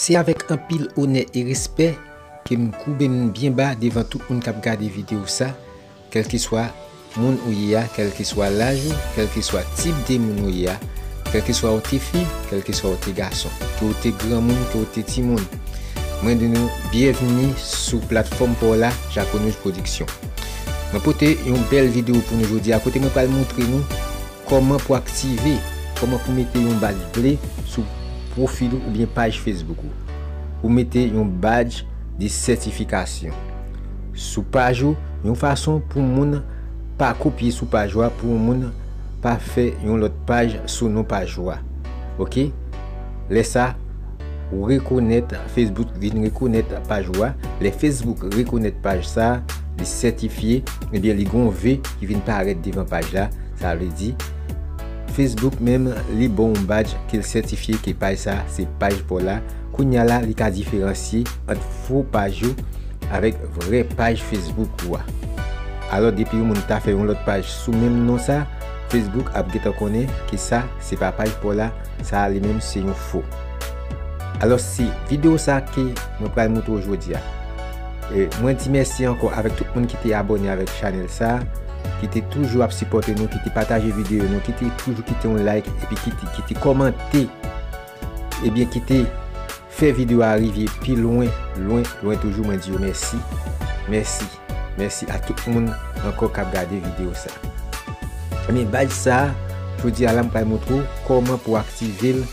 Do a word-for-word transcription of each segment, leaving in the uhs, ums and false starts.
Se avèk anpil onè e respè ke m koube m byen ba devan tout moun k ap gade videyo sa, kèlkeswa moun ou ye a, kèlkeswa laj ou, kèlkeswa tip de moun ou ye a, kèlkeswa ou te fi, kèlkeswa ou te gason, ke ou te granmoun, ke ou te timoun. Mwen di nou byenvini sou platfòm pa w la, Jako News Production. Mwen pote yon bèl videyo pou nou jodi a, kote mwen pral montre nou kòman pou aktive, kòman pou mete yon badj ble sou pwofil ou oubyen paj Facebook ou. Pou mete yon badj de sètifikasyon sou paj ou, yon fason pou moun pa kopye sou paj ou a, pou moun pa fè yon lòt paj sou non paj ou a. Oke? Lè sa, ou rekonèt, Facebook vin rekonèt paj ou a. Lè Facebook rekonèt paj sa, li sètifye, ebyen, li gon V ki vin parèt devan paj la. Sa vle di, Facebook menm, li ba w yon badj ke l sètifye ke paj sa, se paj pa w la. Kounye a la, li ka diferansye ant fo paj yo avèk vrè paj Facebook ou a. Alò, depi yon moun ta fè yon lòt paj sou menm non sa, Facebook ap gentan konnen ke sa, se pa paj pa w la, sa a li menm se yon fo. Alò, se videyo sa ke mwen pral montre w jodi a. E, mwen di mèsi ankò avèk tout moun ki te abòne avèk chanèl sa, ki te toujou ap sipòte nou, ki te pataje videyo nou, ki te toujou kite yon like, epi ki te, ki te kòmante, ebyen, ki te fè videyo a rive pi lwen, lwen, lwen toujou, mwen di yo mèsi. Mèsi. Mèsi a tout moun ankò k ap gade videyo sa. Men badj sa, jodi a la, m pral montre w kòman pou w aktive l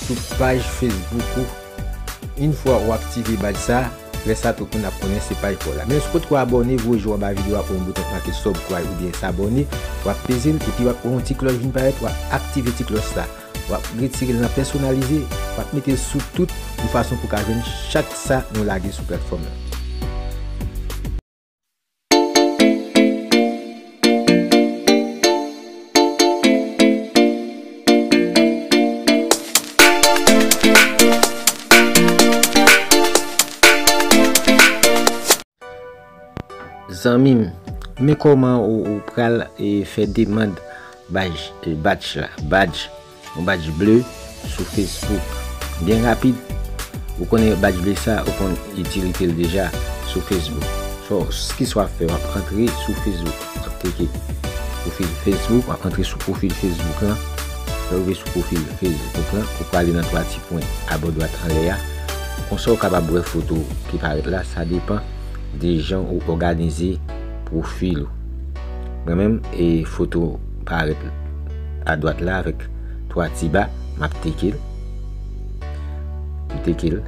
sou paj Facebook ou. Yon fwa ou aktive badj sa, lè sa tout moun ap konnen se paj pa w la. Men si w potko abòne, voye je w anba videyo a, w ap wè yon bouton ki make subscribe oubyen s'abonner, w ap peze l, epi w ap wè yon ti klòch vin parèt, w ap aktive ti klòch sa. W ap retire l nan pèsonalize, w ap mete l sou tout, yon fason pou w ka jwenn chak sa nou lage sou platfòm nan. Zanmi m, men kòman ou, ou pral, e, fè demann badj, e, badj la, badj, yon badj ble sou Facebook. Byen rapid, ou konnen badj ble sa, ou konn itilite l deja sou Facebook. So, s-, kisa w ap fè, w ap antre sou Facebook, w ap teke pwofil Facebook, w ap antre sou pwofil Facebook lan. Lè w rive sou pwofil Facebook lan, ou prale nan twa ti pwen abò dwat anlè a. Konsa w kapab wè foto ki parèt la, sa depan de jan ou òganize pwofil ou. Mwen menm, e foto parèt adwat la avèk twa ti ba, m ap teke l. M teke l.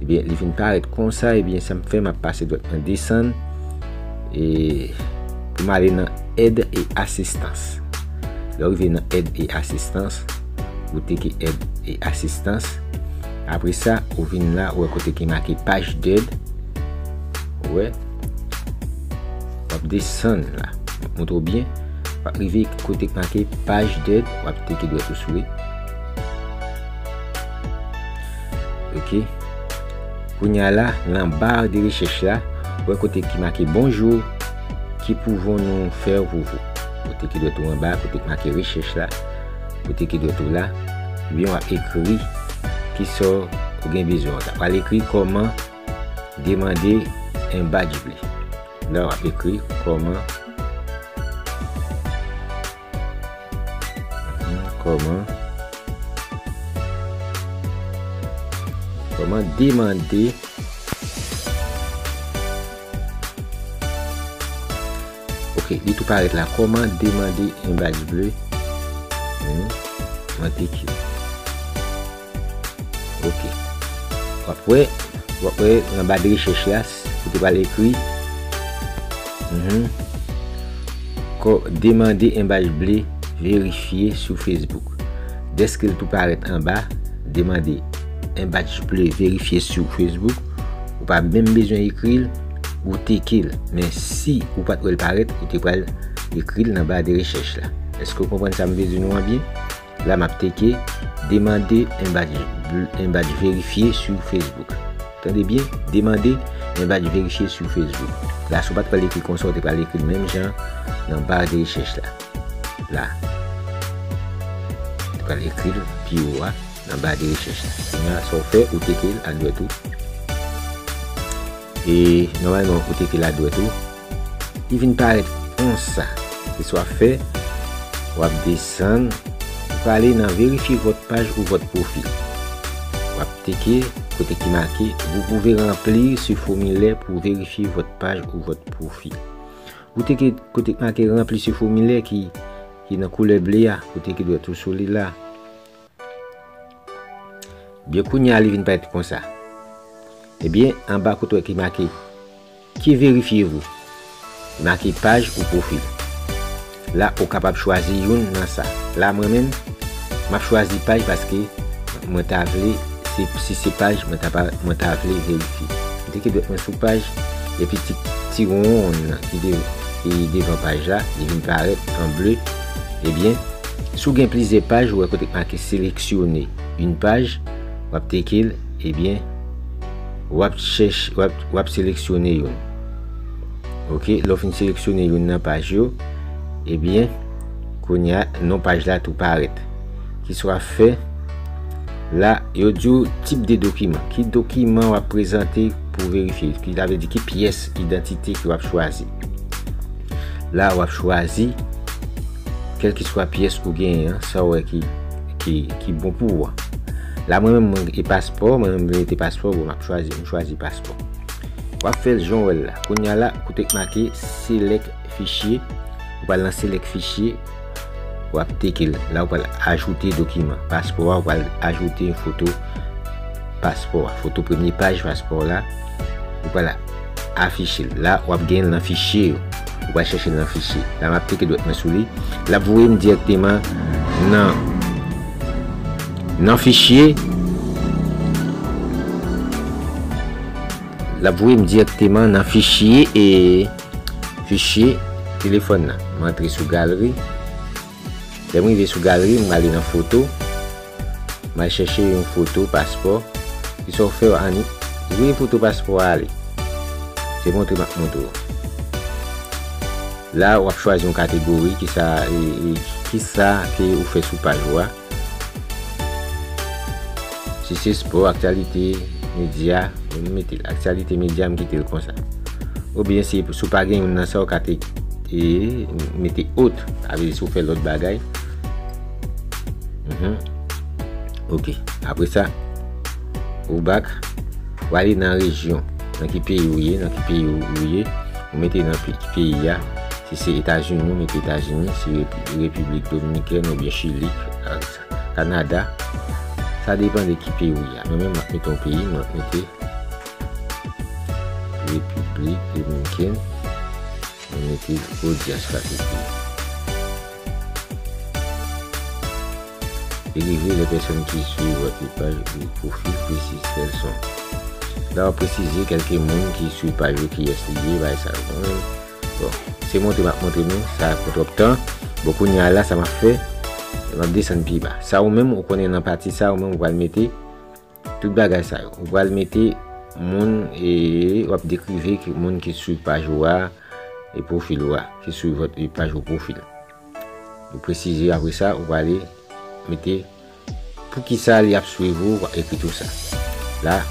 Ebyen, li vin parèt konsa, ebyen, sa m fè, m ap pase dwat mwen desann. E pou m ale nan èd e asistans. Lè w rive nan èd e asistans, ou teke èd e asistans. Apre sa, ou vin la, ou wè kote ki make paj dèd. Ou wè, w ap desann la. M ap montre w byen. W ap rive kote ki make paj dèd, w ap teke dwèt ou sou li. Oke. Kounye a la, nan bar de rechèch la, ou wè kote ki make bonjou, ki pouvons-nous faire pour vous? Ou teke dwèt ou anba, kote ki make rechèch la, ou teke dwèt ou la, ebyen w ap ekri kisa w gen bezwen. Ou ta pral ekri comment demander un badge bleu. La w ap ekri comment, comment, comment demander. Ok, li tou parèt la. Comment demander un badge bleu? Hmm, mwen teke. Ok. W ap wè, w ap wè nan ba de rechèch la, ou te pral ekri, mhm, ko-, demander un badge bleu vérifié sur Facebook. Dèske l tou parèt anba, demander un badge bleu vérifié sur Facebook, ou pa menm bezwen ekri l, ou teke l. Men si ou pa t wè l parèt, ou te pral ekri l nan ba de rechèch la. Èske w konprann sa m vle di nou an byen? La, m ap teke demander un badge, un badge vérifié sur Facebook. Tande byen, demander un badge vérifié sur Facebook. La, si w pa t pral ekri konsa, ou te pral ekri l menm jan nan ba de rechèch la. La. Ou te pral ekri l pi wo a. anba de rechèch la. Kounye a, sa w fè, ou teke l adwèt ou. E nòmalman, ou teke l adwèt ou. Li vin parèt konsa. Kisa w ap fè? W ap desann, ou prale nan vérifier votre page ou votre profil. W ap teke kote ki make, vous pouvez remplir ce formulaire pour vérifier votre page ou votre profil. Ou teke kote ki make remplir ce formulaire ki, ki nan koulè ble a, ou teke dwèt ou sou li la. Byen, kounye a, li vin parèt konsa. Ebyen, anba kote w wè ki make, que vérifiez-vous? Li make paj ou pwofil. La, ou kapab chwazi youn nan sa. La, mwen menm, m ap chwazi paj paske mwen ta vle, se, si se paj, mwen ta, pa- mwen ta vle verifye. M teke dwèt mwen sou paj, epi ti, ti wonn ki, de, ki devan paj la, li vin parèt an ble. Ebyen, si w gen plizyè paj, ou wè kote k make sélectionner une page, w ap teke l, ebyen, w ap chèche, w ap, w ap seleksyone youn. Oke, lè w fin seleksyone youn nan paj yo, ebyen, kounye a, non paj la tou parèt. Kisa w ap fè? La, yo di w tip de dokiman. Ki dokiman w ap prezante pou verifye? Ki, sa vle di ki pyès idantite ke w ap chwazi. La, w ap chwazi kèlkeswa pyès ou genyen an, sa w wè ki, ki, ki bon pou ou an. La, mwen menm, mwen, e paspò, mwen menm, mwen mete paspò, bon, m ap chwazi, m chwazi paspò. W ap fè l jan w wè l la. Kounye a la, kote k make select fichier, ou pral nan select fichier, w ap teke l. La, ou pral ajoute dokiman. Paspò a, ou pral ajoute yon foto paspò a. Foto premye paj paspò la, ou pral afiche l. La, w ap gen l nan fichye yo. Ou pral chèche l nan fichye. La, m ap teke dwèt mwen sou li. L ap voye m dirèkteman nan, nan fichye. L ap voye m dirèkteman nan fichye e fichye telefòn nan. M antre sou galri. Lè m rive sou galri, m ale nan foto. M al chèche yon foto paspò. Kisa w fè, Ani? Voye foto paspò a ale. Se montre m ap montre w. La, w ap chwazi yon kategori, kisa, e, e, kisa ke ou fè sou paj ou a. Si se spò, aktyalite, medya, m mete l. Aktyalite, medya, m kite l konsa. Oubyen si, si w pa gen youn nan sa, w ka te, e, mete autre. Sa vle di si w fè lòt bagay. Mhm. Oke. Apre sa, ou back, ou ale nan rejyon. Nan ki peyi ou ye, nan ki peyi ou, ou ye, ou mete nan pe-, ki peyi a. Si se Etazini, ou mete Etazini. Si Repi-, Repiblik Dominikèn oubyen Chili, Kanada. Sa depann de ki peyi ou ye. Mwen menm, m ap mete yon peyi, mwen ap mete Repiblik Dominikèn. Mwen mete audience catégorie. Délivrer les personnes qui suivent votre page ou profil précise quels sont. La, w ap presize kèlke moun ki swiv paj ou, kiyès li ye, bagay sa yo. Mwen menm, bon, se montre m ap montre nou, sa pran twòp tan. Bon, kounye a la, sa m ap fè, m ap desann pi ba. Sa ou menm, ou konnen nan pati sa, ou menm, ou pral mete tout bagay sa yo. Ou pral mete moun, e w ap dekrive ki moun ki swiv paj ou a, e pwofil ou a, ki swiv vòt, e paj ou pwofil. Ou presize, apre sa, ou prale mete poukisa li ap swiv ou, w ap ekri tou sa. La,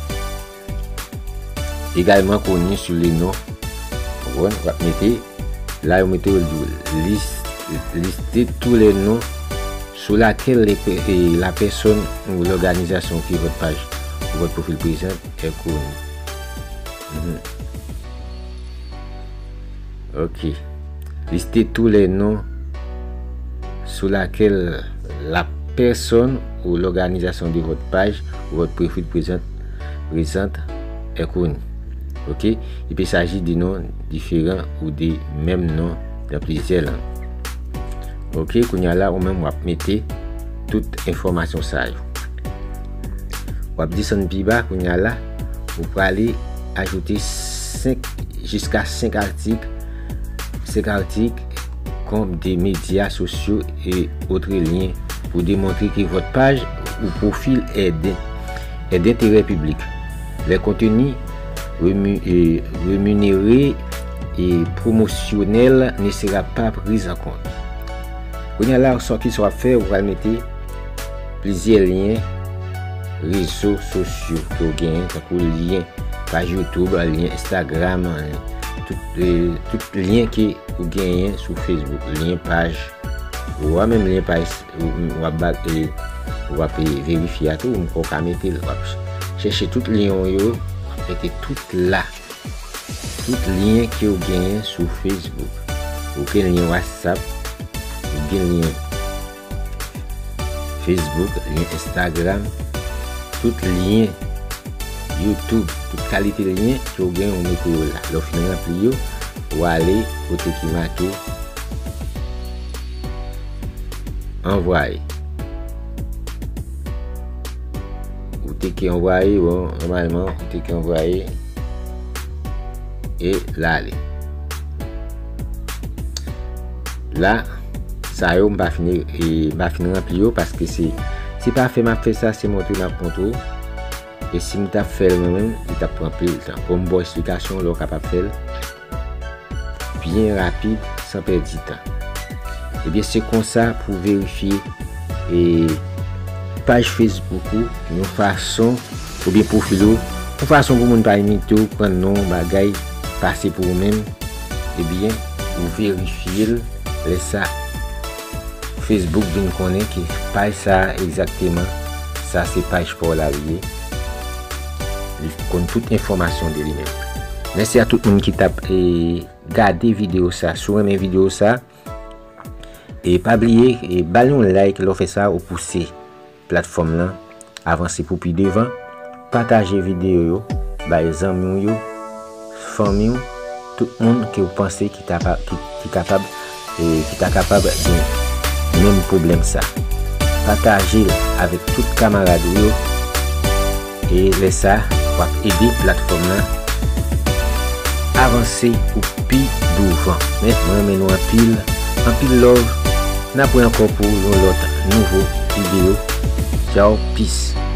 également connu sous le nom, w konprann, w ap mete, la yo mete w, lis-, liste tous les noms sous laquelle les pe-, e, la personne ou l'organisation que votre page ou votre profil présente est connue. Mhm. Ok. Listez tous les noms sous laquelle la personne ou l'organisation de votre page ou votre profil présente, présente est connue. Ok? Il peut s'agir de noms différents ou de même nom dans plusieurs langues. Ok, kounye a la, ou menm w ap mete tout enfòmasyon sa yo. W ap desann pi ba, kounye a la, ou prale ajoute senk, jiska senk atik, senk atik, comme des médias sociaux et autres liens pour démontrer que votre page ou profil est de, est d'intérêt public. Les contenus rému-, euh, rémunérés et promotionnels ne sera pas pris en compte. Kounye a la, sa ki sa w ap fè, ou pral mete plizyè lyen rezo sosyo ke w genyen, tankou lyen paj YouTube, lyen Instagram, tout, eh, tout lyen ke ou genyen sou Facebook, lyen paj, ou a menm lyen paj, ou, ou ap ba-, eh, ou ap, eh, verifye a tou, ou ka mete l, w ap chèche tout lyen w yo, w ap mete tout la. Tout lyen ke w genyen sou Facebook. Ou gen lyen WhatsApp, ou gen lyen Facebook, lyen Instagram, tout lyen YouTube, tout kalite lyen ke w gen, ou mete yo la. Lè w fin ranpli yo, ou ale kote ki make anvwaye. Ou te ke anvwaye, bon, nòmalman, ou te ke anvwaye. E l ale. La, sa yo, m pa fin, e, m pa fin ranpli yo, paske se, se pa fè m ap fè sa, se montre m ap montre w. E si m t ap fè l mwen menm, li t ap pran pil tan. Bon, m ba w esplikasyon lè w kapab fè l byen rapid, san pèdi tan. Ebyen, se konsa pou verifye, e, paj Facebook ou, yon fason, oubyen pwofil ou, yon fason pou moun pa imite w, pran non, bagay, pase pou ou menm. Ebyen, ou verifye l, lè sa, Facebook vin konnen ke paj sa a egzakteman, sa se paj pa w la li ye. Li konn tout enfòmasyon de li menm. Mèsi a tout moun ki t ap, e, gade videyo sa. Si w renmen videyo sa, e pa bliye, e ba l yon like, lè w fè sa, ou pouse platfòm lan avanse pou pi devan. Pataje videyo yo bay zanmi w yo, fanmi w, tout moun ke w panse ki ta pa, ki, ki kapab, e, ki ta kapab gen menm pwoblèm sa. Pataje l avèk tout kamarad ou yo. E lè sa, w ap ede platfòm lan avanse pou pi douvan. Men, mwen renmen nou anpil, anpil love. N ap wè ankò pou yon lòt nouvo videyo. Tchao, peace.